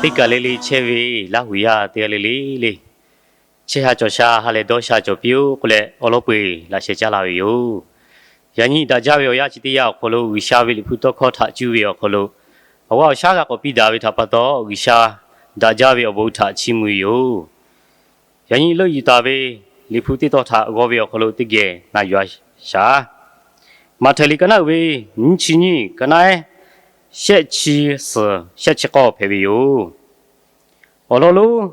Iˉ kaˬ le le chehˇ ve Laˇ huˍ yaˇ teˇ g'aˇ le le le, chehˇ sha cawˬ sha ha lehˬ dawˇ sha cawˬ piˇ-oˆ k'oˆ leh, awˉ lawˉ peu-eˬ laꞈ sheh caˇ la ve yoˬ. Yaꞈ nyi daꞈ jaˇ ve awˬ yanˇ chi teˇ yanˇ awˬ hk'aw lo G'uiˬsha ve Liꞈ hpu tawˇ hkawˇ htaꞈ cuˇ ve awˬ hk'aw lo, awˬ g'aˇ awˬ shaˉ g'a k'awꞈ piˇ daꞈ ve htaꞈ pa taw, G'uiˬsha daꞈ jaˇ ve awˬ bon htaꞈ chiˇ mvuh ve yoˬ. Yaꞈ nyi leuˆ yuˬ taˍ ve Liꞈ hpu teˇ tawn htaꞈ g'aw ve awˬ hk'aw lo teˇ geh na yuˬ-a shaˍ. Maꞈhtehˍ liꞈ ka naˉ uiˍ ve nyiˇ chi nyiˇ, ka naˉ shehˆ chi suhˍ shehˆ chi k'awˇ hpehꞈ ve yoˬ. Awˬ lawn lonˉ,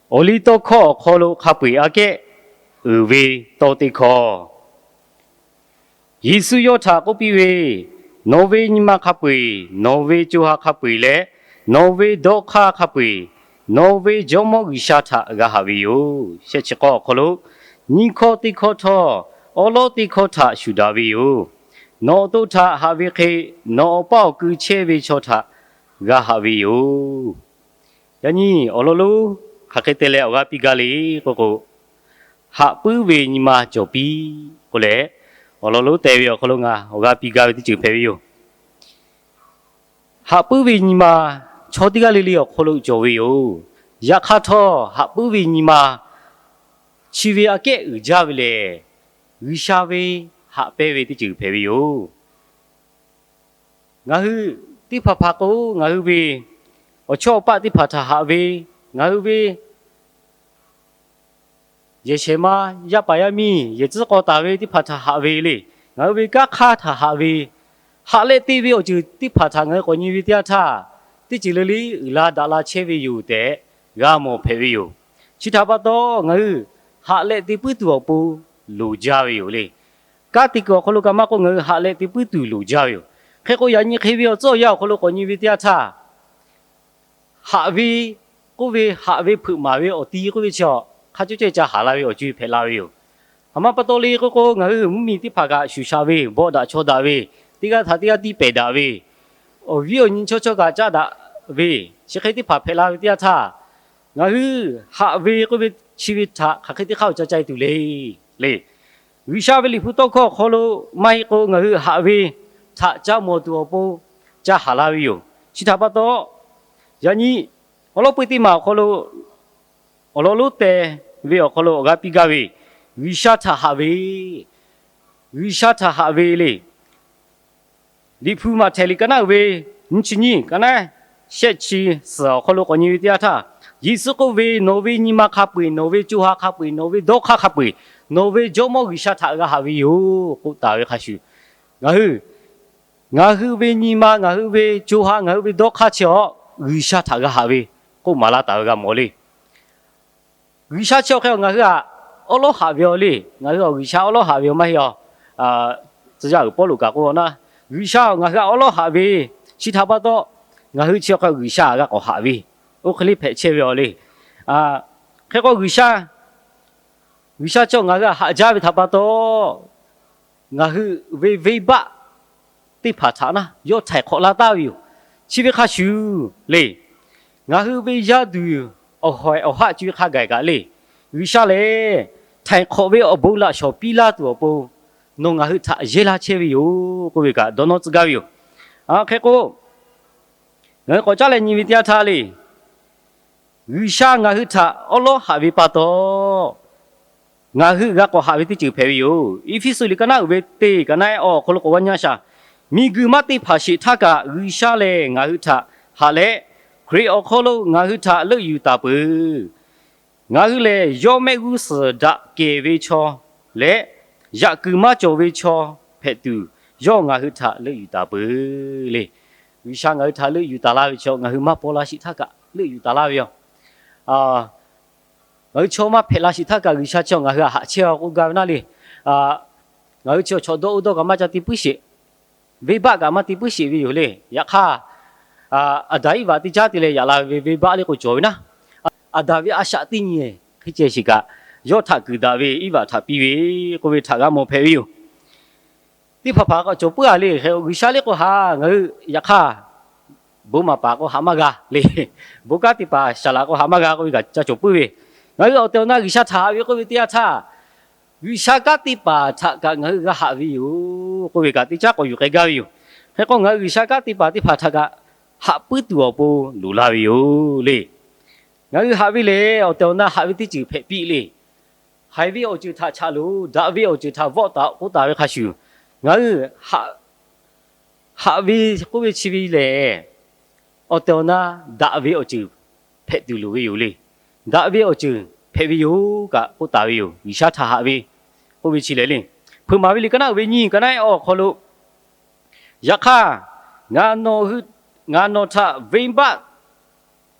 awˬ liˇ tawˇ hkawˇ awˬ hk'aw lo hk'a peu-eˬ aꞈ kehˉ uiˍ ve tawˇ teˇ hkawˇ, Yeˍsuˆ yawˇ htaꞈ k'oˆ piˇ ve, Nawˬ ve nyi ma hk'a peu-eˬ, nawˬ ve co ha hk'a peu-eˬ leh, nawˬ ve dawˇ hk'aˇ hk'a peu-eˬ, nawˬ ve Jawˇmawˇ G'uiˬsha htaꞈ g'a haꞈ ve yoˬ. Shehˆ chi k'awˇ awˬ hk'aw lo, nyiˇ hkawˇ teˇ hkawˇ htawˇ, awˉ lawˉ teˇ hkawˇ htaꞈ shuˍ daꞈ ve yoˬ. Nawˬ awˬ to htaꞈ haꞈ ve hk'e, nawˬ awˬ paˇ awˬ kui chehˇ ve chaw htaꞈ g'a haꞈ ve yoˬ. Yaꞈ nyi awˬ lawn lonˉ hk'aˬ hk'e te leh awˬ g'aˇ piˇ gaˇ le k'oˆ k'o, haꞈ puiˉ ve nyi ma cawˬ piˇ k'oˆ leh, awˬ lawn lonˉ te ve awˬ hk'aw lo ngaˬ awˬ g'aˇ piˇ gaˇ ve teˇ ceuˬ hpehꞈ ve yoˬ. Haꞈ puiˉ ve nyi ma chaw teˇ g'aˇ le le awˬ hk'aw lo cawˬ ve yoˬ. Yaꞈ hk'aˇ htawˇ, haꞈ puiˉ ve nyi ma chi ve aꞈ kehˉ uiˍ jaˇ ve lehˬ, G'uiˬsha ve haꞈ pehnˇ ve teˇ ceuˬ hpehꞈ ve yoˬ. Ngaˬ hui teˇ hpaˍ hpaˍ k'o, ngaˬ hui ve awˬ chawˇ awˬ paˆ teˇ hpaˍ htaꞈ haꞈ ve, ngaˬ hui ve yehˬ shehˍ ma, yaˇ paˍ yaˇ miˇ yehˬ tcuhˉ k'aw taˍ ve teˇ hpaˍ htaꞈ haꞈ ve le, ngaˬ hui ve kanˉ hk'aˇ htaꞈ haꞈ ve, haꞈ leh te ve awˬ ceuˬ teˇ hpaˍ htaꞈ ngaˬ hui k'awꞈ nyi ve teˇ yanˇ htaˇ, teˇ ceuˬ le le uiˍ la daꞈ la chehˇ ve yoˬ tehꞈ g'a mawˬ hpehꞈ ve yoˬ. Chi htaꞈ pa taw, ngaˬ hui haꞈ leh te puiˉ tuˬ awˬ pon loˍ jaˇ ve yoˬ le. Kanˉ te kuiˬ awˬ hk'aw lo kaꞈ maˇ k'oˆ, ngaˬ hui haꞈ leh te puiˉ tuˬ loˍ jaˇ ve yoˬ. Hk'e k'o, yaꞈ nyi hk'e ve awˬ tcuhˉ awˬ yanˇ awˬ hk'aw lo k'awꞈ nyi ve teˇ yanˇ htaˇ, haꞈ ve k'oˆ ve, haꞈ ve hpeuꞈ maˍ ve awˬ ti k'oˆ ve chi, hk'a cawˇ ceh ca haˍ la ve awˬ co-e hpehꞈ la ve yoˬ. Aˬ ma pa taw le k'oˆ k'o, ngaˬ hui mvuhˇmiˬ teˇ hpaˍ kaꞈ shuˍ shaˍ ve, bawˆ daꞈ chaw daꞈ ve, teˇ g'aˇ htaꞈ teˇ g'aˇ tiˇ pehˍ daꞈ ve, awˬ viˉ awˬ nyi chaw chaw kaꞈ caˇ daꞈ ve, chi hk'e teˇ hpaˍ hpehꞈ la ve teˇ yanˇ htaˇ, ngaˬ hui haꞈ ve k'oˆ ve chi ve htaꞈ hk'aˬ hk'e teˇ hk'aˇ awˬ ca ca-e tuˬ le, le. G'uiˬsha ve Liꞈ hpu tawˇ hkawˇ awˬ hk'aw lo maˇ heˆ k'o, ngaˬ hui haꞈ ve htaꞈ ca mawˬ tuˬ awˬ pon ca haˍ la ve yoˬ. Chi htaꞈ pa taw, yaꞈ nyi awˉ lawˉ peu teˇ maˬ awˬ hk'aw lo awˬ lawn lonˉ te ve awˬ hk'aw lo awˬ g'aˇ piˇ gaˇ ve, G'uiˬsha htaꞈ haꞈ ve, G'uiˬsha htaꞈ haꞈ ve le. Liꞈ hpu Maꞈhtehˍ liꞈ ka naˉ uiˍ ve nyiˇ chi nyiˇ, ka naˉ shehˆ chi suhˍ awˬ hk'aw lo k'awꞈ nyi ve teˇ yanˇ htaˇ, Yeˍsuˆ k'oˆ ve, Nawˬ ve nyi ma hk'a peu-eˬ, nawˬ ve co ha hk'a peu-eˬ, nawˬ ve dawˇ hk'aˇ hk'a peu-eˬ, nawˬ ve Jawˇmawˇ G'uiˬsha htaꞈ g'a haꞈ ve yoˬ k'oˆ taˍ ve hk'a shuˍ, ngaˬ hui, ngaˬ hui ve nyi ma, ngaˬ hui ve co ha, ngaˬ hui ve dawˇ hk'aˇ chi awˬ G'uiˬsha htaꞈ g'a haꞈ ve k'oˆ maˍ laˇ taˍ ve g'a mawˬ le. G'uiˬsha chi awˬ hk'e ngaˬ hui htaꞈ awˉ lawˉ haꞈ ve yoˬ le. Ngaˬ hui awˬ G'uiˬsha awˉ lawˉ haꞈ ve yoˬ maˇ heˆ a. Tcuh yaˇ uiˍ Pawˇluꞈ kaꞈ k'oˆ na, G'uiˬsha ngaˬ hui htaꞈ awˉ lawˉ haꞈ ve, chi htaꞈ pa taw, ngaˬ hui chi awˬ hk'e G'uiˬsha g'a k'awꞈ haꞈ ve, oˇ hk'e le hpehꞈ chehˇ ve yoˬ le. Hk'e k'o, G'uiˬsha, G'uiˬsha chi ngaˬ hui htaꞈ haꞈ jaˇ ve htaꞈ pa taw, ngaˬ hui ve venˇbaˆ teˇ hpaˍ htaꞈ na yawˇ htaiˍ hk'awꞈ laˇ taˍ ve yoˬ. Chi ve hk'a shuˍ le, ngaˬ hui ve yaˇ duˬ awˬ hawehꞈ awˬ haˆ co-e hk'a gaˬ kaꞈ le, G'uiˬsha lehˬ htaiˍ hk'awꞈ ve awˬ bon laꞈ shawˍ piˇ laˇ tuˬ awˬ pon nawˬ ngaˬ hui htaꞈ yehˇ laˇ chehˇ ve yoˬ k'oˆ ve kaꞈ dawˇ nawˇ tcuh gaˇ ve yoˬ. Hk'e k'o, ngaˬ hui k'awꞈ caˉ leh nyi ve teˇ yanˇ htaˇ le, G'uiˬsha ngaˬ hui htaꞈ awˉ lawˉ haꞈ ve pa taw, ngaˬ hui g'a k'awꞈ haꞈ ve teˇ ceuˬ hpehꞈ ve yoˬ. Eˇfeˇsuꞈ liꞈ ka naˉ uiˍ ve teˇ ka naˉ awˬ hk'aw lo k'awꞈ g'aw nyi a shaˍ. Miˬguiˬ maˇ te hpaˍ sheˍ htaˇ kaꞈ G'uiˬsha lehˬ ngaˬ hui htaꞈ haꞈ leh, Hkriꞈ awˬ hk'aw lo ngaˬ hui htaꞈ leuˆ yuˬ taˍ peuˬ. Ngaˬ hui lehˬ yawˇ mehˆ g'uˇ suhˍ daꞈ kehˬ ve chaw leh, yaꞈ kuiˬ maˇ cawˬ ve chaw hpehꞈ tuˬ, yawˇ ngaˬ hui htaꞈ leuˆ yuˬ taˍ peuˬ le. G'uiˬsha ngaˬ hui htaꞈ leuˆ yuˬ taˍ laˇ ve chaw ngaˬ hui maˇ paw la sheˍ htaˇ kaꞈ leuˆ yuˬ taˍ laˇ ve yoˬ. Ngaˬ hui chaw maˇ hpehꞈ la sheˍ htaˇ kaꞈ G'uiˬsha chi ngaˬ hui htaꞈ haꞈ chehˇ k'oˆ gaˇ ve naˉ le. Ngaˬ hui chi chaw dawˇ oˇ dawˇ kaꞈ maˇ ca te puiˉ sheˍ, venˇbaˆ kaꞈ maˇ te puiˉ sheˍ ve yoˬ le. Yaꞈ hk'aˇ, Aˍdanˍ Iˉvaꞈ teˇ caˉ te leh yaꞈ la ve venˇbaˆ le k'o cawˬ ve naˉ, Aˍdanˍ ve a shaꞈ teˇ nyi hk'e ceh sheˍ kaꞈ, yawˇ htaꞈ kuiˬ daꞈ ve Iˉvaꞈ htaꞈ piˇ ve k'oˆ ve htaꞈ g'a mawˬ hpehꞈ ve yoˬ. Teˇ hpaˍ hpaˍ k'awꞈ cawˬ puiˉ a le. Hk'e G'uiˬsha le k'o haꞈ ngaˬ hui yaꞈ hk'aˇ bon maˍ paˍ k'o haꞈ maˇ g'a le, bon kanˉ te paˍ shaˍ laꞈ k'o haꞈ maˇ g'a k'oˆ ve kaꞈ ca cawˬ puiˉ ve, ngaˬ hui awˬ tehˬ awˬ na G'uiˬsha htaꞈ haꞈ ve k'oˆ ve teˇ yanˇ htaˇ, G'uiˬsha kanˉ te paˍ htaꞈ kaꞈ ngaˬ hui g'a haꞈ ve yoˬ k'oˆ ve kaꞈ teˇ caˉ k'awꞈ yuˬ k'ai gaˇ ve yoˬ. Hk'e k'o ngaˬ hui G'uiˬsha kanˉ te paˍ teˇ hpaˍ htaꞈ kaꞈ haꞈ puiˉ tuˬ awˬ pon loˍ laˇ ve yoˬ le. Ngaˬ hui haꞈ ve lehˬ, awˬ tehˬ awˬ na haꞈ ve teˇ ceuˬ hpehꞈ piˇ le. Haiˬ ve awˬ ceuˬ htaꞈ chaꞈ loˍ, daꞈ ve awˬ ceuˬ htaꞈ vawˆ taˍ k'oˆ taˍ ve hk'a shuˍ, ngaˬ hui haꞈ ve k'oˆ ve chi ve lehˬ, awˬ tehˬ awˬ na daꞈ ve awˬ ceuˬ hpehꞈ tuˬ loˍ ve yoˬ le. Daꞈ ve awˬ ceuˬ hpehꞈ ve yoˬ kaꞈ k'oˆ taˍ ve yoˬ. G'uiˬsha htaꞈ haꞈ ve k'oˆ ve chi lehˬ le, Hpeuꞈ maˍ ve liꞈ ka naˉ uiˍ ve nyiˇ ka naˉ awˬ hk'aw lo, Yaꞈ hk'aˇ, ngaˬ nawˬ htaꞈ venˇbaˆ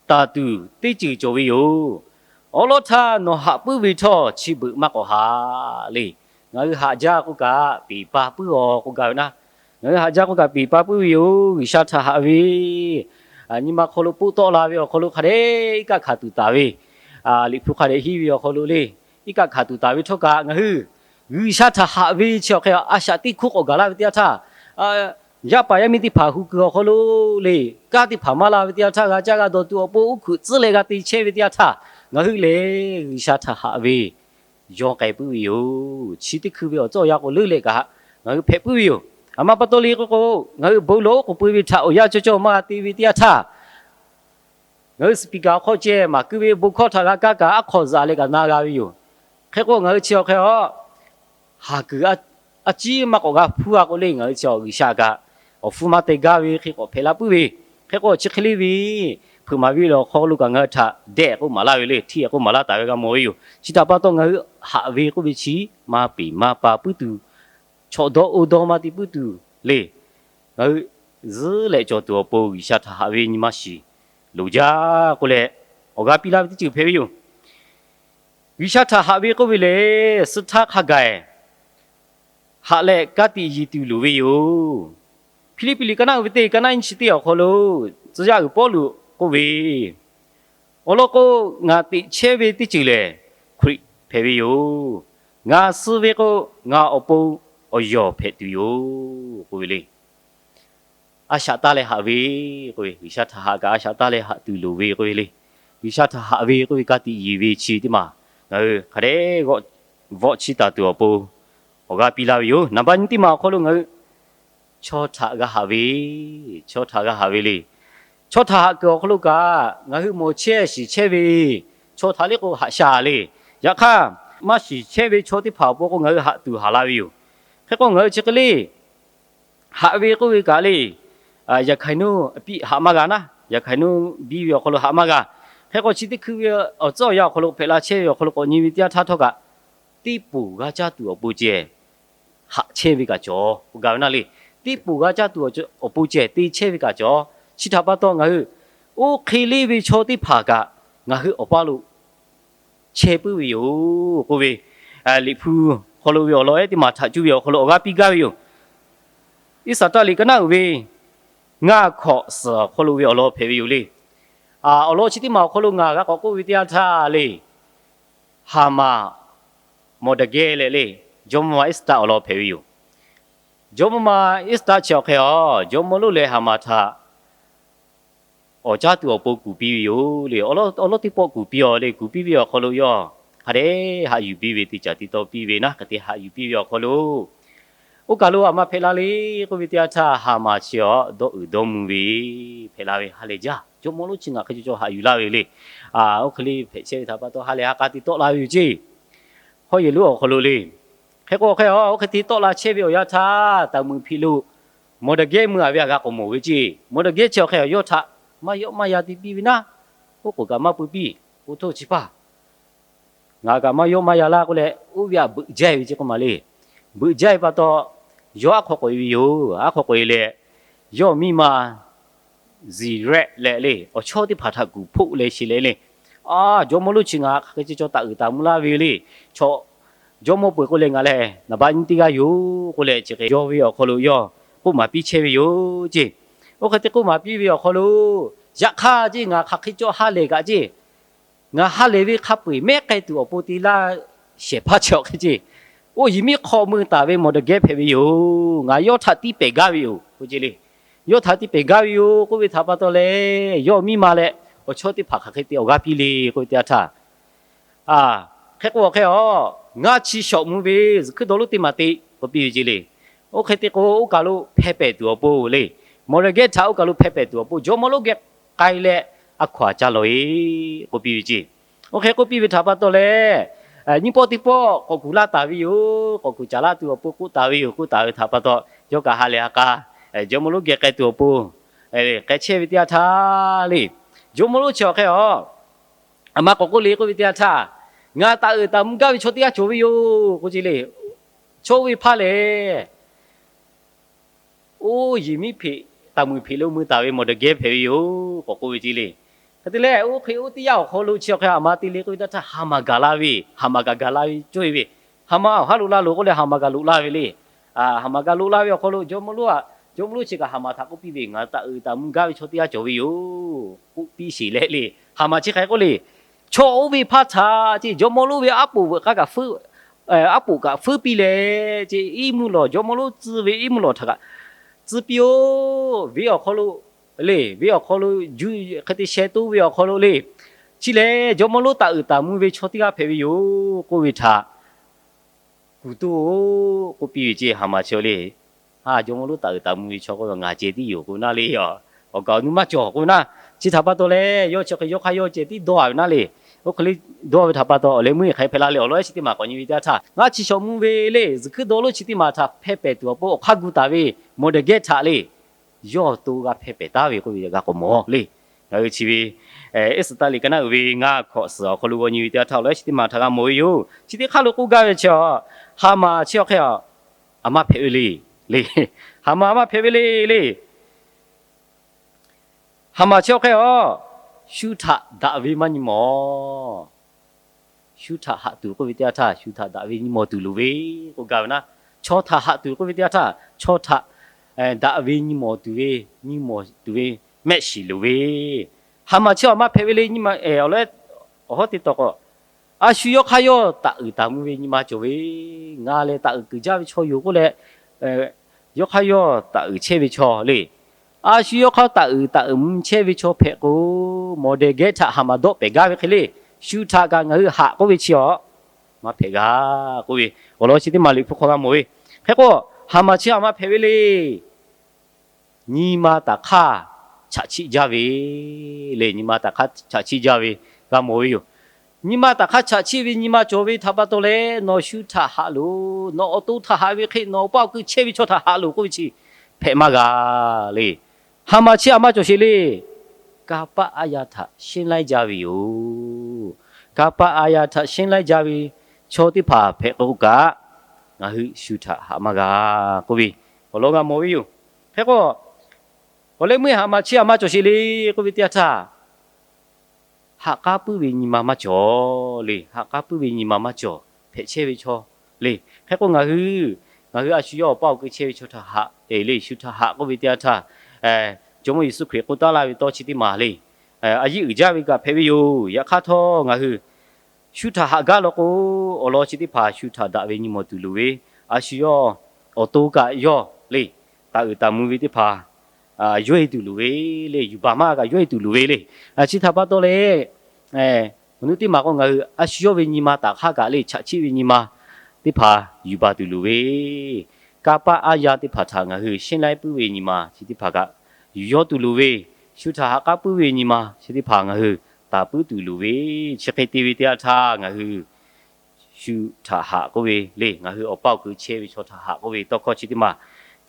taˍ tuˬ teˇ ceuˬ cawˬ ve yoˬ. Awˉ lawˉ htaˇ nawˬ haꞈ puiˉ ve htawˇ, chi beuꞈ maˇ k'awꞈ haꞈ le. Ngaˬ hui haꞈ jaˇ k'oˆ kaꞈ peˍ pa puiˉ-aw k'oˆ gaˇ ve naˉ. Ngaˬ hui haꞈ jaˇ k'oˆ kaꞈ peˍ pa puiˉ ve yoˬ. G'uiˬsha htaꞈ haꞈ ve, nyi ma hk'aw lo poˆ tawˆ la ve awˬ hk'aw lo hk'a dehꞈ iˉ kaˆ hkanˍ tuˬ taˍ ve, Liꞈ hpu hk'a dehꞈ henˇ ve awˬ hk'aw lo le, iˉ kaˆ hkanˍ tuˬ taˍ ve htawˇ kaꞈ, ngaˬ hui G'uiˬsha htaꞈ haꞈ ve chi awˬ hk'e a shaꞈ teˇ hkuˇ k'awꞈ gaˬ laˇ ve teˇ yanˇ htaˇ, yaˇ paˍ yaˇ miˇ teˇ hpaˍ hu kuiˬ awˬ hk'aw lo le, kanˉ teˇ hpaˍ maˇ la ve teˇ yanˇ htaˇ, g'a caˇ g'a dawˬ tuˬ awˬ pon uˉ hkuiꞈ tcuhˉ leh g'a te chehˇ ve teˇ yanˇ htaˇ, ngaˬ hui lehˬ G'uiˬsha htaꞈ haꞈ ve yaw k'ai puiˉ ve yoˬ. Chi teˇ hkui ve awˬ tcuhˉ awˬ yanˇ k'o leuˉ leh kaꞈ ngaˬ hui hpehꞈ puiˉ ve yoˬ. A ma pa taw le k'o k'o, ngaˬ hui bon lawˬ oˉ k'oˍ pui ve htaꞈ awˬ yanˇ cawˇ cawˇ maˇ g'a te ve teˇ yanˇ htaˇ, ngaˬ hui speaker awˬ hk'aw ceh maˍ keu ve bon hkawˇ htaꞈ g'a kaˇ kaꞈ aˉ hk'aw zaꞈ leh kaꞈ na g'a ve yoˬ. Hk'e k'o ngaˬ hui chi awˬ hk'e a haˍ kuiˬ a ciˉ maˇ k'awꞈ g'a hpuˇ a k'o le, ngaˬ hui chi G'uiˬsha kaꞈ awˬ hpfuhˇ maˇ te gaˇ ve hk'e k'awꞈ hpehꞈ la puiˉ ve. Hk'e k'o chi hk'e le ve, hpeuꞈ maˍ ve awˬ hk'aw lo kaꞈ ngaˬ hui htaꞈ dehꞈ k'oˆ maˍ laˇ ve le, htiˇ k'oˆ maˍ laˇ taˍ ve g'a mawˬ ve yoˬ. Chi htaꞈ pa taw ngaˬ hui haꞈ ve k'oˆ ve chi maˇ peˍ maˇ pa puiˉ tuˬ, chaw dawˇ oˇ dawˇ maˇ te puiˉ tuˬ le, ngaˬ hui zuhˉ leh cawˬ tuˬ awˬ pon G'uiˬsha htaꞈ haꞈ ve nyi ma shiˍ loˍ jaˇ k'oˆ leh, awˬ g'aˇ piˇ laˇ ve teˇ ceuˬ hpehꞈ ve yoˬ. G'uiˬsha htaꞈ haꞈ ve k'oˆ ve lehˬ, suh htaˇ hk'a gaˬ haꞈ leh ka tiꞈ yeˬ tuˬ loˍ ve yoˬ. Hpiˇliˇpiˆ liꞈ ka naˉ uiˍ ve teˇ ka naˉ nyiˇ chi teˇ awˬ hk'aw lo, tcuh yaˇ uiˍ Pawˇluꞈ k'oˆ ve, Awˬ lawn k'o, ngaˬ teꞈ chehˇ ve teˇ ceuˬ lehˬ, Hkriꞈ hpehꞈ ve yoˬ. Ngaˬ suh ve k'o, ngaˬ awˬ pon awˬ yawˬ hpehꞈ tuˬ yoˬ k'oˆ ve le. A shaꞈ taˇ leh haꞈ ve k'oˆ ve, G'uiˬsha htaꞈ haꞈ kaꞈ a shaꞈ taˇ leh haꞈ tuˬ loˍ ve k'oˆ ve le. G'uiˬsha htaꞈ haꞈ ve k'oˆ ve ka tiꞈ yeˬ ve chi teˇ maˬ ngaˬ hui hk'a dehꞈ g'aw vawˆ chiˇ taˍ tuˬ awˬ pon awˬ g'aˇ piˇ laˇ ve yoˬ. Naˍ baˆ nyi teˇ maˬ awˬ hk'aw lo ngaˬ hui chaw htaꞈ g'a haꞈ ve, chaw htaꞈ g'a haꞈ ve le. Chaw htaꞈ haꞈ kuiˬ awˬ hk'aw lo kaꞈ ngaˬ hui mawˬ chehˇ shiˍ chehˇ ve chaw htaꞈ le k'o haꞈ sha le. Yaꞈ hk'aˇ, maˇ shiˍ chehˇ ve chaw teˇ hpaˍ awˬ pon k'o ngaˬ hui haꞈ tuˬ haˍ la ve yoˬ. Hk'e k'o ngaˬ hui chi hk'e le haꞈ ve k'oˆ ve kaꞈ le, yaꞈ hk'aˬ nuˇ piˇ haꞈ maˇ g'a naˉ, yaꞈ hk'aˬ nuˇ biˇ ve awˬ hk'aw lo haꞈ maˇ g'a. Hk'e k'o chi teˇ hkui ve awˬ tcuhˉ awˬ yanˇ awˬ hk'aw lo hpehꞈ la chehˇ ve awˬ hk'aw lo k'awꞈ nyi ve teˇ yanˇ htaˇ htawˇ kaꞈ, teˇ poˬ g'a caˇ tuˬ awˬ pon ceh haꞈ chehˇ ve kaꞈ cawˬ k'oˆ gaˇ ve naˉ le. Teˇ poˬ g'a caˇ tuˬ awˬ pon ceh te chehˇ ve kaꞈ cawˬ. Chi htaꞈ pa taw ngaˬ hui oˇ hk'e le ve chaw teˇ hpaˍ kaꞈ ngaˬ hui awˬ paˇ lo chehˇ puiˉ ve yoˬ k'oˆ ve, Liꞈ hpu hk'aw lo ve awˬ lawn ehˉ teˇ maˬ htaꞈ cuˇ ve awˬ hk'aw lo awˬ g'aˇ piˇ gaˇ ve yoˬ. Iˉsaˍtaˆ liꞈ ka naˉ uiˍ ve ngaˇ hkawꞈ suhˍ awˬ hk'aw lo ve awˬ lawn hpehꞈ ve yoˬ le. Awˬ lawn chi teˇ maˬ awˬ hk'aw lo ngaˬ g'a k'awꞈ k'oˆ ve teˇ yanˇ htaˇ le, Haˍmaˍ, Mawˬdaˍgehˇ leh le, jawˇmawˇ ma Iˉsaˍtaˆ awˬ lawn hpehꞈ ve yoˬ. Jawˇmawˇ ma Iˉsaˍtaˆ chi awˬ hk'e a, jawˇmawˇ lonˉ leh Haˍmaˍ htaꞈ awˬ caˉ tuˬ awˬ pon kuˬ piˇ ve yoˬ le. Awˬ lawn teˇ pawˆ kuˬ piˇ-aw le. Kuˬ piˇ ve awˬ hk'aw lo yawˇ hk'a dehꞈ haꞈ yuˬ piˇ ve teˇ caˬ te taw piˇ ve naˉ, hk'e te haꞈ yuˬ piˇ ve awˬ hk'aw lo oˇ kaˬ lo a ma hpehꞈ la le k'oˆ ve teˇ yanˇ htaˇ, Haˍmaˍ chi a dawˇ uiˍ dawˇ mvuh ve hpehꞈ la ve, ha lehˬ jaˇ. Jawˇmawˇ lonˉ chi ngaˬ hk'e caw caw haꞈ yuˬ laˇ ve le. Oˇ hk'e le hpehꞈ chehˇ ve htaꞈ pa taw ha lehˬ ha k'a te tawˆ la ve yoˬ ceˇ. Hawˉ yehˬ lonˉ awˬ hk'aw lo le. Hk'e k'o hk'e a, oˇ hk'e te tawˆ la chehˇ ve awˬ yanˇ htaˇ, taˍ muiˬ hpiꞈ lo Mawˬdaˍgehˇ meuˇ a ve a g'a k'awꞈ mawˬ ve ceˇ. Mawˬdaˍgehˇ chi awˬ hk'e a, yawˇ htaꞈ maˇ yawˆ maˇ yan te piˇ ve naˉ, oˉ k'oˍ kaꞈ maˇ pui piˇ, k'oˆ hto chi paˇ ngaˬ kaꞈ maˇ yawˆ maˇ yan laˇ k'oˆ leh, oˇ ve htaꞈ beuꞈ jaˇ ve ceˇ k'oˆ ma le. Beuꞈ jaˇ ve pa taw, yawˇ aˉ hk'aw k'oꞈ e ve yoˬ. Aˉ hk'aw k'oꞈ e leh, yawˇ miˇ ma Ziˍrehˆ leh le, awˬ chawˇ teˇ hpaˍ htaꞈ kuˬ hpoˆ leh sheˍ leh le, a, jawˇmawˇ lonˉ chi ngaˬ hk'e caw caw taˍ uiˍ taˍ mvuh laˇ ve le. Chaw jawˇmawˇ peuˬ k'oˆ leh ngaˬ lehˬ naˍ baˆ nyiˇ teˇ g'aˇ yoˬ k'oˆ leh, chi hk'e yawˇ ve awˬ hk'aw lo yawˇ k'oˆ maˍ piˇ chehˇ ve yoˬ ceˇ. Oˇ hk'e te k'oˆ maˍ piˇ ve awˬ hk'aw lo, yaꞈ hk'aˇ ceˇ, ngaˬ hk'aˬ hk'e caw ha lehˬ kaꞈ ceˇ, ngaˬ ha lehˬ ve hk'a peu-eˬ mehˉ k'ai tuˬ awˬ pon te laˇ shehˍ hpaˇ chi awˬ hk'e ceˇ, oˇ yehˬ miˉ hk'aw mui taˍ ve Mawˬdaˍgehˇ hpehꞈ ve yoˬ. Ngaˬ yawˇ htaꞈ tiˇ pehˍ gaˇ ve yoˬ k'oˆ ceˇ le. Yawˇ htaꞈ tiˇ pehˍ gaˇ ve yoˬ k'oˆ ve htaꞈ pa taw leh, yawˇ miˇ ma leh awˬ chawˇ teˇ hpaˍ hk'aˬ hk'e te awˬ g'aˇ piˇ le k'oˆ ve teˇ yanˇ htaˇ, hk'e k'o hk'e a, ngaˇ chi shawˍ mvuh ve zuhˬ hkuiˉ dawˇ lonˉ teˇ maˬ te k'oˆ piˇ ve ceˇ le. Oˇ hk'e te k'o oˇ kaˬ lo hpeh pehˍ tuˬ awˬ pon le, Mawˬdeˍgehˇ htaꞈ oˇ kaˬ lo hpeh pehˍ tuˬ awˬ pon jawˇmawˇ lonˉ geh k'ai leh a hkaw aˬ ca lawˬ e k'oˆ piˇ ve ceˇ. Oˇ hk'e k'oˆ piˇ ve htaꞈ pa taw leh, nyiˇ pawˆ teˇ pawˆ k'awꞈ kuˬ laˇ taˍ ve yoˬ. K'awꞈ kuˬ caˍ laˇ tuˬ awˬ pon k'oˆ taˍ ve yoˬ. K'oˆ taˍ ve htaꞈ pa taw, yawˇ kaꞈ ha lehˬ ha k'a jawˇmawˇ lonˉ geh k'ai tuˬ awˬ pon k'ai chehˇ ve teˇ yanˇ htaˇ le, jawˇmawˇ lonˉ chi awˬ hk'e a aˬ ma k'awꞈ k'oˆ le k'oˆ ve teˇ yanˇ htaˇ, Ngaˬ taˍ uiˍ taˍ mvuh gaˇ ve chaw teˇ g'aˇ cawˬ ve yoˬ k'oˆ ce le. Chaw oˇ ve hpaˇ lehˬ, oˇ yehˬ miˉ hpeꞈ, taˍ muiˬ hpeꞈ lo mui taˍ ve Mawˬdeˍgehˇ hpehꞈ ve yoˬ k'awꞈ k'oˆ ve ce le. Hk'e te leh, oˇ hk'e oˇ teˇ yanˇ awˬ hk'aw lo chi awˬ hk'e aˬ ma te le k'oˆ ve teˇ yanˇ htaˇ, ha maˍ gaˬ la ve, ha maˍ kaꞈ gaˬ la ve cawˇ e ve, ha ma awˬ haˉ loꞈ la loˬ k'oˆ leh ha maˍ kaꞈ loꞈ la ve le. Ha maˍ kaꞈ loꞈ la ve awˬ hk'aw lo jawˇmawˇ lonˉ a, jawˇmawˇ lonˉ chi kaꞈ ha maˍ htaꞈ k'oˆ piˇ ve, Ngaˬ taˍ uiˍ taˍ mvuh gaˇ ve chaw teˇ g'aˇ cawˬ ve yoˬ k'oˆ piˇ sheˍ leh le. Ha maˍ chi hk'e k'oˆ le, Chaw oˇ ve hpaˇ htaꞈ ce jawˇmawˇ lonˉ ve aˉ poꞈ veuꞈ k'aˇ kaꞈ, aˉ poꞈ kaꞈ feuˉ piˇ leh ce, iˉ mvuhˇ lawˬ, jawˇmawˇ lonˉ tcuh ve iˉ mvuhˇ lawˬ htaꞈ kaꞈ tcuh piˇ-oˆ ve awˬ hk'aw lo le, ve awˬ hk'aw lo juˇ hk'e te sheh toˇ ve awˬ hk'aw lo le, chi lehˬ jawˇmawˇ lonˉ taˍ uiˍ taˍ mvuh ve chaw teˇ g'aˇ hpehꞈ ve yoˬ k'oˆ ve htaꞈ kuˬ toˇ-oˆ k'oˆ piˇ ve ce. Ha maˍ chi le, Ha, jawˇmawˇ lonˉ taˍ uiˍ taˍ mvuh ve chaw k'oˆ ve ngaˬ ceh tiˉ yoˬ k'oˆ ve naˇ le. Awˬ kaˍ awˬ nu maˇ cawˬ k'oˆ ve naˇ. Chi htaꞈ pa taw leh, yawˇ chi hk'e yawˇ hk'aˇ yawˇ ceh tiˉ dawˇ a ve naˇ le. Oˇ hk'e le dawˇ ve htaꞈ pa taw, awˬ leh meuˇ hk'e hpehꞈ la le. Awˬ lawn chi teˇ maˬ k'awꞈ nyi ve teˇ yanˇ htaˇ, ngaˇ chi shawˍ mvuh ve le, zuhˬ hkuiˉ dawˇ lonˉ chi teˇ maˬ htaꞈ hpeh pehˍ tuˬ awˬ pon awˬ hk'aˇ gu taˍ ve Mawˬdeˍgehˇ htaꞈ le, yawˇ to g'a hpeh pehˍ taˉ ve k'oˆ ve g'a k'awꞈ mawˬ le. Ngaˬ hui chi ve Eˇsaˍtaˍ liꞈ ka naˉ uiˍ ve ngaˇ hkawꞈ suhˍ awˬ hk'aw lo g'aw nyi ve teˇ yanˇ htaˇ, awˬ lawn chi teˇ maˬ htaꞈ g'a mawˬ ve yoˬ. Chi teˇ hk'aˇ lo k'oˆ gaˇ ve chi, Ha maˍ chi awˬ hk'e a, aˬ ma hpehꞈ ve le, le. Ha maˍ aˬ ma hpehꞈ ve le, le. Ha maˍ chi awˬ hk'e a, shu htaꞈ daꞈ ve maˇ nyi mawˬ. Shu htaꞈ haꞈ tuˬ k'oˆ ve teˇ yanˇ htaˇ, shu htaꞈ daꞈ ve nyi mawˬ tuˬ loˍ ve k'oˆ gaˇ ve naˇ. Chaw htaꞈ haꞈ tuˬ k'oˆ ve teˇ yanˇ htaˇ, chaw htaꞈ daꞈ ve nyi mawˬ tuˬ ve, nyi mawˬ tuˬ ve mehˆ shiˍ loˍ ve, ha maˍ chi aˬ ma hpehꞈ ve le. Nyi ma awˬ leh awˬ hawˉ te tawˍ k'o, a shu yawˇ hk'aˇ yawˇ taˍ uiˍ taˍ mvuh ve nyi ma cawˬ ve, ngaˬ lehˬ taˍ uiˍ kuiˬ jaˇ ve chaw yoˬ k'oˆ leh, yawˇ hk'aˇ yawˇ taˍ uiˍ chehˇ ve chaw le. A shu yawˇ hk'aˇ taˍ uiˍ taˍ uiˍ mvuh chehˇ ve chaw hpehꞈ k'o, Mawˬdeˍgehˇ htaꞈ ha maˍ dawˆ pehˍ gaˇ ve hk'e le, shu htaꞈ kaꞈ ngaˬ hui haꞈ k'oˆ ve chi a, maˇ hpehꞈ g'a k'oˆ ve, awˬ lawn chi teˇ maˬ Liꞈ hpu hk'aw g'a mawˬ ve. Hk'e k'o, ha maˍ chi aˬ ma hpehꞈ ve le. Nyi ma taˍ hk'aˇ chaꞈ chiˆ jaˇ ve le. Nyi ma taˍ hk'aˇ chaꞈ chiˆ jaˇ ve g'a mawˬ ve yoˬ. Nyi ma taˍ hk'aˇ chaꞈ chiˆ ve nyi ma cawˬ ve htaꞈ pa taw leh, nawˬ shu htaꞈ haꞈ loˬ, nawˬ awˬ to htaꞈ haꞈ ve hk'e nawˬ awˬ pa awˬ ku chehˇ ve chaw htaꞈ haꞈ loˬ k'oˆ ve chi hpehꞈ maˇ g'a le. Ha maˍ chi aˬ ma cawˬ sheˍ le. Kanˇ paˆ aˉ yanˇ htaꞈ shehnˉ laiˉ jaˇ ve yoˬ. Kanˇ paˆ aˉ yanˇ htaꞈ shehnˉ laiˉ jaˇ ve chaw teˇ hpaˍ hpehꞈ k'o kaꞈ, ngaˬ hui shu htaꞈ haꞈ maˇ g'a k'oˆ ve awˬ lawn g'a mawˬ ve yoˬ. Hk'e k'o, awˬ leh meuˇ ha maˍ chi aˬ ma cawˬ sheˍ le k'oˆ ve teˇ yanˇ htaˇ, haꞈ k'aˉ puiˉ ve nyi ma maˇ cawˬ le. Haꞈ k'aˉ puiˉ ve nyi ma maˇ cawˬ hpehꞈ chehˇ ve chaw le. Hk'e k'o ngaˬ hui, ngaˬ hui a shu yawˇ awˬ pa awˬ ku chehˇ ve chaw htaꞈ haꞈ le, shu htaꞈ haꞈ k'oˆ ve teˇ yanˇ htaˇ, Jawˇmawˇ Yeˍsuˆ Hkriꞈ k'oˆ taˉ laˇ ve tawˇ chi teˇ maˬ le, a yiˉ uiˍ jaˇ ve kaꞈ hpehꞈ ve yoˬ. Yaꞈ hk'aˇ htawˇ ngaˬ hui shu htaꞈ haꞈ gaˇ law k'o, awˬ lawn chi teˇ hpaˍ shu htaꞈ daꞈ ve nyi mawˬ tuˬ loˍ ve, a shu yawˇ awˬ to kaꞈ yawˇ le, taˍ uiˍ taˍ mvuh ve teˇ hpaˍ yawˇ e tuˬ loˍ ve le. Yuˬ baˬ maˇ kaꞈ yawˇ e tuˬ loˍ ve le. Chi htaꞈ pa taw leh, awˬ nu teˇ maˬ k'o ngaˬ hui a shu yawˇ ve nyi ma taˍ hk'aˇ kaꞈ le, chaꞈ chiˆ ve nyi ma teˇ hpaˍ yuˬ baˬ tuˬ loˍ ve, kanˇ paˆ aˉ yanˇ teˇ hpaˍ htaꞈ ngaˬ hui shehnˉ laiˉ puiˉ ve nyi ma chi teˇ hpaˍ kaꞈ yuˬ yawˇ tuˬ loˍ ve, shu htaꞈ haꞈ k'aˉ puiˉ ve nyi ma chi teˇ hpaˍ ngaˬ hui taˍ puiˉ tuˬ loˍ ve, chi hk'e te ve teˇ yanˇ htaˇ ngaˬ hui shu htaꞈ haꞈ k'oˆ ve le, ngaˬ hui awˬ pa awˬ ku chehˇ ve chaw htaꞈ haꞈ k'oˆ ve tawˇ hkawˇ chi teˇ maˬ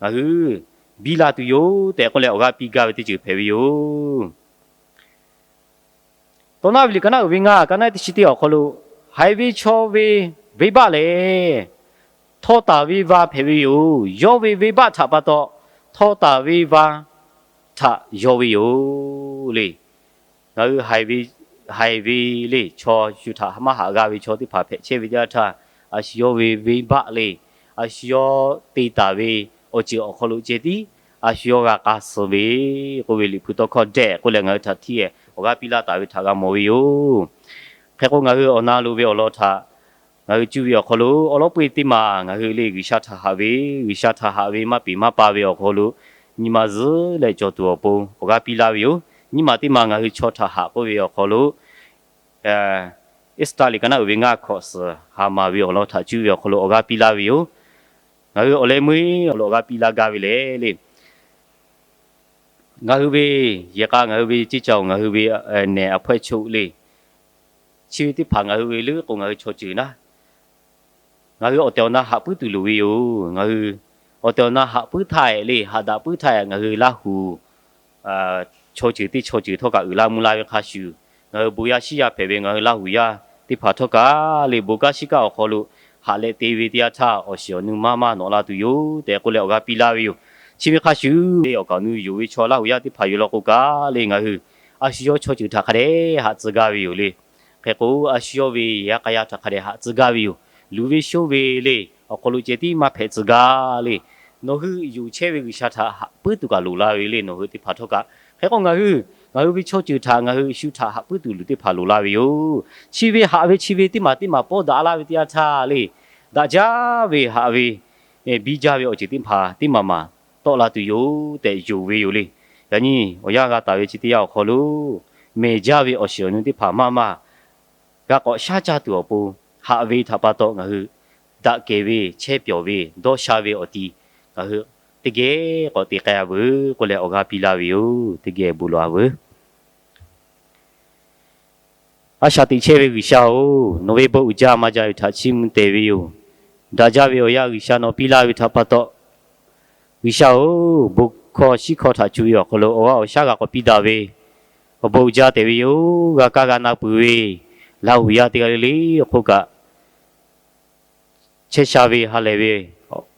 ngaˬ hui biˇ la tuˬ yoˬ tehꞈ k'oˆ leh awˬ g'aˇ piˇ gaˇ ve teˇ ceuˬ hpehꞈ ve yoˬ. Tawˇ naˆ ve liꞈ ka naˆ uiˍ ve ngaˇ, ka naˆ teˇ chi teˇ awˬ hk'aw lo, haiˬ ve chaw ve venˇbaˆ lehˬ, htawˇ taˍ ve va hpehꞈ ve yoˬ. Yawˇ ve venˇbaˆ htaꞈ pa taw htawˇ taˍ ve va htaꞈ yaw ve yoˬ le. Ngaˬ hui haiˬ ve le chaw, shu htaꞈ maˇ haꞈ g'a ve chaw teˇ hpaˍ hpehꞈ chehˇ ve teˇ yanˇ htaˇ, a shu yawˇ ve venˇbaˆ le, a shu yawˇ te taˍ ve awˬ ceuˬ awˬ hk'aw lo ceh tiˉ a shu yawˇ g'a k'a suh ve k'oˆ ve Liꞈ hpu tawˇ hkawˇ dehꞈ k'oˆ leh ngaˬ hui htaꞈ htiˇ awˬ g'aˇ piˇ laˇ taˍ ve htaꞈ g'a mawˬ ve yoˬ. Hk'e k'o ngaˬ hui awˬ na lo ve awˬ lawn htaꞈ ngaˬ hui cuˇ ve awˬ hk'aw lo awˬ lawn peu-eˬ teˇ maˬ ngaˬ hui le G'uiˬsha htaꞈ haꞈ ve, G'uiˬsha htaꞈ haꞈ ve maˇ peˍ maˇ pa ve awˬ hk'aw lo nyi ma zuhˉ leh cawˬ tuˬ awˬ pon awˬ g'aˇ piˇ laˇ ve yoˬ. Nyiˇ maˬ teˇ maˬ ngaˬ hui chaw htaꞈ haꞈ k'oˆ ve awˬ hk'aw lo Eˇsaˍtaˍ liꞈ ka naˆ uiˍ ve ngaˇ hkawꞈ suhˍ ha maˍ ve awˬ lawn htaꞈ cuˇ ve awˬ hk'aw lo awˬ g'aˇ piˇ laˇ ve yoˬ. Ngaˬ hui awˬ leh meuˇ awˬ lawn awˬ g'aˇ piˇ laˇ gaˇ ve lehˬ le, Ngaˬ hui ve yehˬ k'a, ngaˬ hui ve ceˇ caˇ-oˬ, ngaˬ hui ve nehˬ a hpawehˇ choˆ le. Chi ve teˇ hpaˍ ngaˬ hui ve leuˉ k'o ngaˬ hui chaw ceuˬ naˉ, ngaˬ hui awˬ tehˬ awˬ na haꞈ puiˉ tuˬ loˍ ve yoˬ. Ngaˬ hui awˬ tehˬ awˬ na haꞈ puiˉ htaˇ-ehˍ le, haꞈ daꞈ puiˉ htaˇ-ehˍ, ngaˬ hui Laˇ huˍ chaw ceuˬ teˇ chaw ceuˬ htawˇ kaꞈ uiˍ la mvuh la ve hk'a shuˍ, ngaˬ hui bon yaˇ shiˉ yaˇ hpehꞈ ve ngaˬ hui Laˇ huˍ yaˇ teˇ hpaˍ htawˇ kaꞈ le, bon kanˉ shiˉ kanˉ awˬ hk'aw lo haꞈ leh te ve teˇ yanˇ htaˇ, awˬ shiˍ awˬ nu maˇ maˇ nawꞈ la tuˬ yoˬ tehꞈ k'oˆ leh awˬ g'aˇ piˇ laˇ ve yoˬ. Chi ve hk'a shuˍ le, awˬ kaˍ awˬ nu yonˍ ve chaw Laˇ huˍ yaˇ teˇ hpaˍ yoˬ law k'o kaꞈ le, ngaˬ hui a shu yawˇ chaw ceuˬ htaꞈ hk'a dehꞈ haꞈ tcuh gaˇ ve yoˬ le. Hk'e k'o, a shu yawˇ ve yaꞈ k'a yaˇ htaꞈ hk'a dehꞈ haꞈ tcuh gaˇ ve yoˬ. Luˬ ve shoˉ ve le, awˬ hk'aw lo ceh tiˉ maˇ hpehꞈ tcuh gaˇ le. Nawˬ hui yonˍ chehˇ ve G'uiˬsha htaꞈ haꞈ puiˉ tuˬ kaꞈ loˍ la ve le, nawˬ hui teˇ hpaˍ htawˇ kaꞈ. Hk'e k'o, ngaˬ hui, ngaˬ hui ve chaw ceuˬ htaꞈ ngaˬ hui shu htaꞈ haꞈ puiˉ tuˬ luˬ teˇ hpaˍ loˍ la ve yoˬ. Chi ve haꞈ ve chi ve teˇ maˬ teˇ maˬ pawˇ daꞈ laˇ ve teˇ yanˇ htaˇ le, daꞈ jaˇ ve haꞈ ve biˇ jaˇ ve awˬ ceuˬ teˇ hpaˍ teˇ maˬ maˬ tawˆ la tuˬ yoˬ tehꞈ yonˍ ve yoˬ le. Yaꞈ nyi awˬ yanˇ g'a taˍ ve chi teˇ yanˇ awˬ hk'aw lo, mehˬ jaˇ ve awˬ shiˍ awˬ nu teˇ hpaˍ maˇ maˇ g'a k'awꞈ shaˉ caˇ tuˬ awˬ pon, haꞈ ve htaꞈ pa taw ngaˬ hui daꞈ kehˬ ve, chehˇ pyawˬ ve, dawˇ sha ve awˬ ti ngaˬ hui teˇ geh k'awꞈ te k'ai-a veuˬ k'oˆ leh awˬ g'aˇ piˇ laˇ ve yoˬ. Teˇ geh bon lawˬ-a veuˬ. A shaꞈ teꞈ chehˇ ve G'uiˬsha-oˬ, nawˬ ve bon uiˍ jaˇ maˇ jaˇ ve htaꞈ chiˇ mvuh tehꞈ ve yoˬ. Daꞈ jaˇ ve awˬ yanˇ G'uiˬsha nawˬ piˇ laˇ ve htaꞈ pa taw, G'uiˬsha-oˬ, bon hkawˇ shiˉ hkawˇ htaꞈ cuˇ ve awˬ hk'aw lo awˬ g'aˇ awˬ shaˉ g'a k'awꞈ piˇ daꞈ ve, awˬ bon uiˍ jaˇ tehꞈ ve yoˬ. G'a kaˇ g'a na peuˬ ve Laˇ huˍ yaˇ teˇ g'aˇ le le awˬ hk'oˆ kaꞈ, chehˇ sha ve ha lehˬ ve,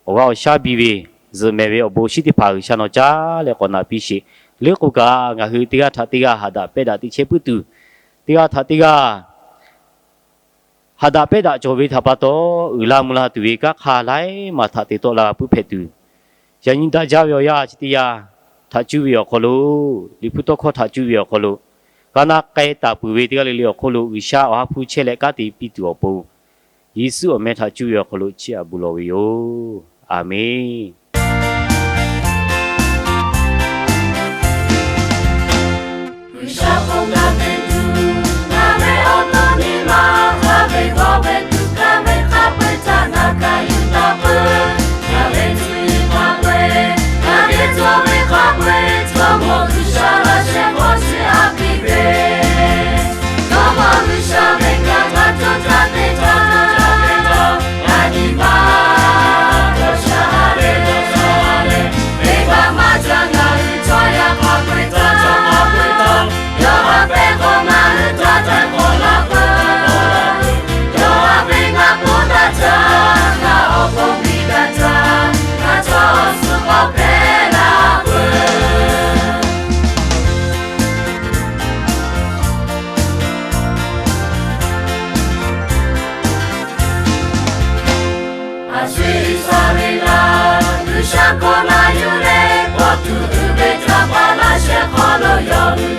awˬ g'aˇ awˬ shaˉ biˇ ve, zuhꞈ mehˍ ve awˬ bon shinˉ teˇ hpaˍ G'uiˬsha nawˬ caˉ leh k'awꞈ naꞈ piˇ sheˍ. Leuˉ k'o kaꞈ ngaˬ hui teˇ g'aˇ htaꞈ teˇ g'aˇ haꞈ daꞈ pehˇ daꞈ teꞈ chehˇ puiˉ tuˬ, teˇ g'aˇ htaꞈ teˇ g'aˇ haꞈ daꞈ pehˇ daꞈ cawˬ ve htaꞈ pa taw, uiˍ la mvuh la tuˬ ve kanˉ hk'a laiˉ maˬ htaꞈ te tawˆ la puiˉ hpehꞈ tuˬ, yaꞈ nyi daꞈ jaˇ ve awˬ yanˇ chi teˇ yanˇ htaꞈ cuˇ ve awˬ hk'aw lo, Liꞈ hpu tawˇ hkawˇ htaꞈ cuˇ ve awˬ hk'aw lo, g'a na k'ai taˍ peuˬ ve teˇ g'aˇ le le awˬ hk'oˆ lo G'uiˬsha awˬ ha hpu chehˇ leh kanˉ te piˇ tuˬ awˬ pon, Yeˍsuˆ awˬ meh htaꞈ cuˇ ve awˬ hk'aw lo chiˇ aꞈ bon lawˬ ve yoˬ. Aˬmenˍ. G'uiˬsha hpu ngaˬ ve tuˬ, ngaˬ ve awˬ to nyi ma, ngaˬ ve g'aw ve tuˬ, ngaˬ ve hk'a peu-eˬ htaꞈ ngaˬ kaꞈ yuˬ taˍ peuˬ. Ngaˬ ve tuˬ nyi hk'a peu-eˬ, ngaˬ ve cawˬ ve hk'a peu-eˬ, Jawˇmawˇ G'uiˬsha laꞈ sheh k'awꞈ shiˍ a piˇ ve, Jawˇmawˇ G'uiˬsha ve ngaˬ htaꞈ cawˬ caˇ te caˇ, a nyi ma cawˬ sha le, cawˬ sha le. Venˇbaˆ maˇ jaˇ ngaˬ hui chaw yaˇ hk'a peu-eˬ htaꞈ cawˬ hk'a peu-eˬ htaꞈ, yawˇ ha pehˇ k'o ngaˬ hui htaꞈ caˇ k'awꞈ laˇ peuˬ. Yawˇ ha ve ngaˬ k'oˆ daꞈ jaˇ, ngaˬ awˬ bon biˇ daꞈ jaˇ, ngaˬ chaw awˬ suhˍ k'awꞈ hpehˇ laˇ peuˬ. A shu Iˉsaˍreˍlaˆ G'uiˬsha hkawˇ na yuˬ leh, paw tuˬ uiˍ ve htaꞈ pa laˇ sheh hk'aw lo yawˇ hui